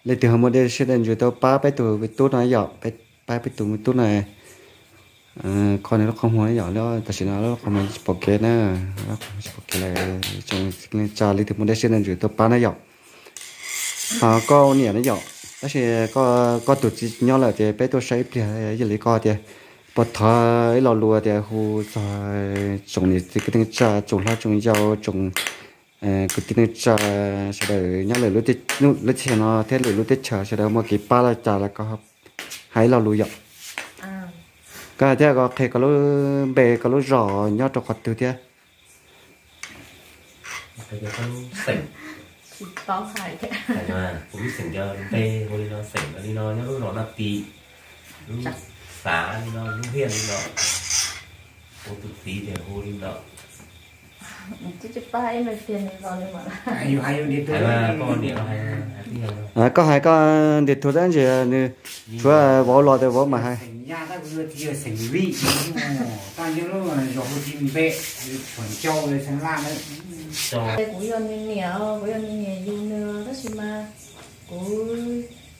Leej twg ho muaj dej siab dej ntsws tuaj pab peb tus me tub no yom, pab peb tus me tub no, kho nws lub qhov muag yom, tam sim no lub qhov muag tsis pom kev na, tsis pom kev lawm, tsa leej twg muaj dej siab dej ntsws tuaj pab na yom. Ho koj ua niam na yom, tab sis koj tus txiv nyob lawm ces peb tuaj saib ib pliag, yog li koj tias puas thov ib lo lus tias hu txog tsoom niam txiv kwv tij neej tsa, tsoom hlob tsoom yau, tsoom kwv tij neej tsa sawv daws nyob lwm lub teb chaws no thiab lwm lub teb chaws sawv daws muaj kev pab los cas los koj hais ib lo lus yom. Koj thiab koj qhia koj lub npe koj lub zos nyob rau qhov twg thiab. Kuv lub xeem npe hu li no, xeem li no, nyob lub zos Naj Tim, lub xav li no, lub hiaj li no, kuv tus txiv tias hu li no. Koj hais koj ntiag tug tab sis nws tshuav vauv los tes vauv mas hais. Kuv yog nws niam, kuv yog nws niam yug nws tab sis mas kuv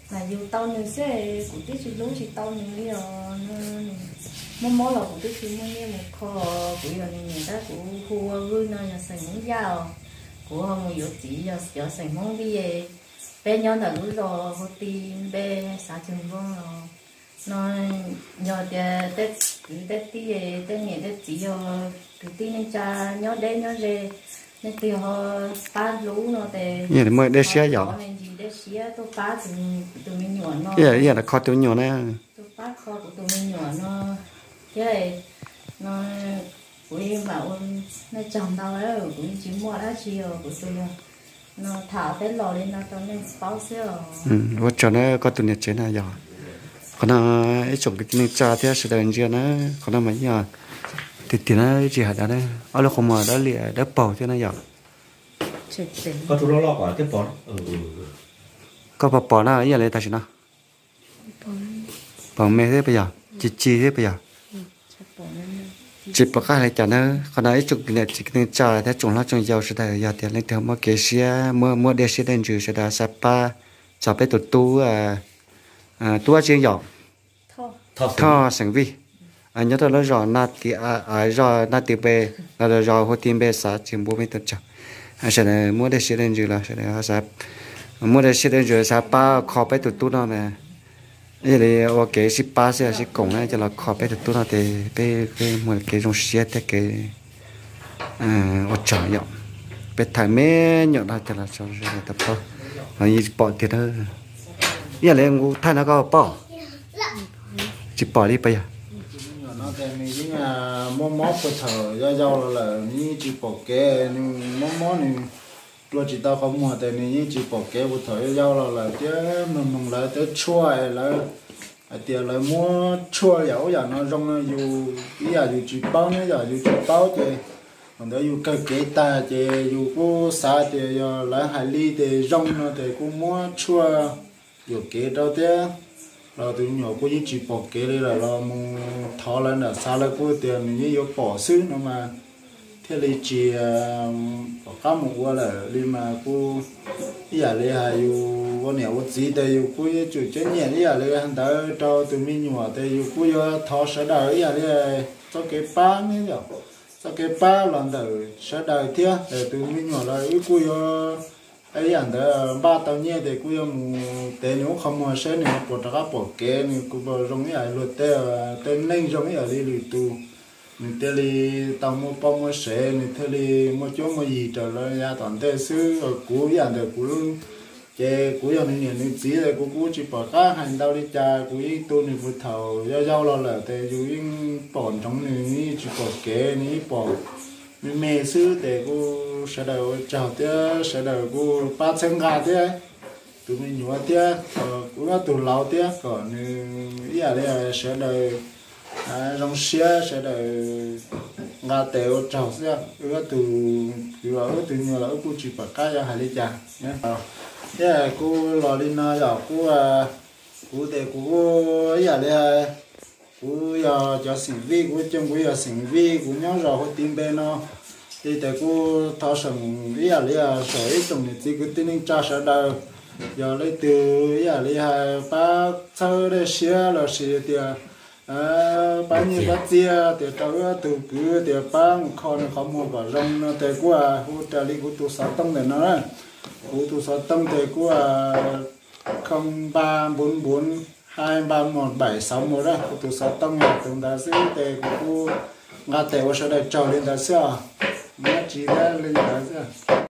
mas yug tau nws xwb, kuv twb tsis hlub tsis tau nws li os. Muaj mob los kuv twb tsis muaj nyiaj mus kho, kuv yog nws niam tab kuv hu ua Vwj no yog xeem Hmoob Yaj os. Kuv ho mus yuav txiv yog cov xeem Hmoob Vij, peb nyob ntawm lub zos hu ti npe xav Cwg Npoo los no. Yog tias kwv tej tij tej niam tej txiv yog kwv tij neej tsa nyob deb nyob ze, leej twg ho pab hlub no tes muaj dej siab yom, me ntsis dej siab tuaj pab tus me nyuam no, ib yam li kho tus me nyuam na, tuaj pab kho kuv tus me nyuam no thiab no. Kuv yeej mam ua neej tsaug ntau, kuv yeej tsis muaj dab tsi os, kuv tus yog no tham peb los li no rau nej paub xwb os. Ua tsaug na koj tus niam tsev na yog. Qhov no ib tsoom kwv tij neej tsa thiab sawv daws ntsia na, qhov no mas yog tiag tiag na, tsis hais dab na, ob lub qhov muag dawb liam dawb paug thiab na yom. Koj pom pom na ib yam li tam sim no, pom me thiab puas yog, ci ci thiab puas yog? Tsis pom qab hais li cas na. Qhov no ib tsoom kwv tij neej tsa thiab tsoom hlob tsoom yau sawv daws yog tias leej twg muaj kev siab, muaj dej siab dej ntsws sawv daws xav pab txog peb tus tub, tub Ab Tseeb yom, Thoj xeem Vij, nyob rau lub zos Naj Tim, zos Naj Tim npe, los zos hu ti npe xav Cwg Npoo me tus tsaug. Sawv daws muaj dej siab dej ntsws los sawv daws muaj dej siab dej ntsws xav pab kho peb tus tub no na. Yog li ua kev sib pab sib, sib koom na coj los kho peb tus tub no tes peb muaj kev zoo siab thiab kev ua tsaug yom. Peb tham me nyuam no coj los tso tau paub, los yeej tsis pom tiag na. Ib yam li nqus thaij no koj paub? Tsis pom li puas yog? Nws yeej muaj mob puag thaum yau yau los lawm, nws yeej tsis pom kev, nws mob mob nws plua tsis tau qhov muag tes nws yeej tsis pom kev puag thaum yau yau los lawm thiab. Mloog mloog lawv tej tshuaj, lawv hais tias lawv muab tshuaj yam ub yam no zoo no, yus ib yam yus tsis paub ne, yam yus tsis paub ces thaum ntawd yus kawg kev tag ces yus kuj xav tias yog lawv hais li ces zoo no ces kuj muab tshuaj yuam kev rau thiab. Los tus me nyuam kuj yeej tsis pom kev li lawm, los mus thov lawv nram xav lawv kuj tias nws yeej yuav pom xwb no mas thiaj li tsis pom qab mus ua lawm li mas kuj ib yam li hais yus ua niam ua txiv tes yus kuj yuav tsum ceeb nyiam ib yam li ntawd rau tus me nyuam tes yus kuj yuav thov sawv daws ib yam li txoj kev pab ne yom, txoj kev pab los ntawm sawv daws thiab. Tus me nyuam los wb kuj yuav ib yam ntawd, npaj tau nyiaj tes kuj yuav mus tev nws lub qhov muag saib nws puas rov qab pom kev, nws kuj puas zoo ib yam li luag tej, tej neeg zoo ib yam li lwm tus. Nws thiaj li tau muaj poj muaj sev, nws thiaj li muaj cuab muaj yig raws lawv yav tom ntej xwb. Kuv ib yam ntawm kuv lub, ces kuv yog nws niam nws txiv, kuv kuj tsis pom qab hais ntau li cas, kuv yeej tu nws puag thaum yau yau los lawm ces yus yeej pom ntsoov nws, nws yeej tsis pom kev, nws yeej pom me me xwb ces kuj sawv daws ua tsaug thiab sawv daws kuj pab txhawb nqa thiab tus me nyuam thiab, kuv ob tug laus thiab kom nws ib yam li sawv daws zoo siab sawv daws nqa tes ua tsaug xwb. Wb tus kwv los wb tus nyuam los wb kuj tsis pom qab yuav hais li cas. Thiab kuv los li no yog kuv, kuv tes kuv ib yam li kuv yog cov xeem Vij, kuv coj kuv yog xeem Vij, kuv nyob zos hu ti npe no. Li tes kuj thov seem ib yam li saum ib tsoom niam txiv kwv tij neej tsa sawv daws, yog leej twg ib yam li hais pab txhawb dej siab los sis tias pab nyiaj pab txiaj tias rau wb tus kwv tias pab mus kho nws qhov muag kom zoo no tes kuj hu raws li kuv tus xov tooj ntawm no. Kuv tus xov tooj tes kuj không ba bốn bốn hai ba một bảy sáu một a, kuv tus xov tooj yog tus ntawd xwb tes kuv kuj nqa tes ua sawv daws tsaug li ntawd xwb os. Nyob tsis dab li ntawd xwb.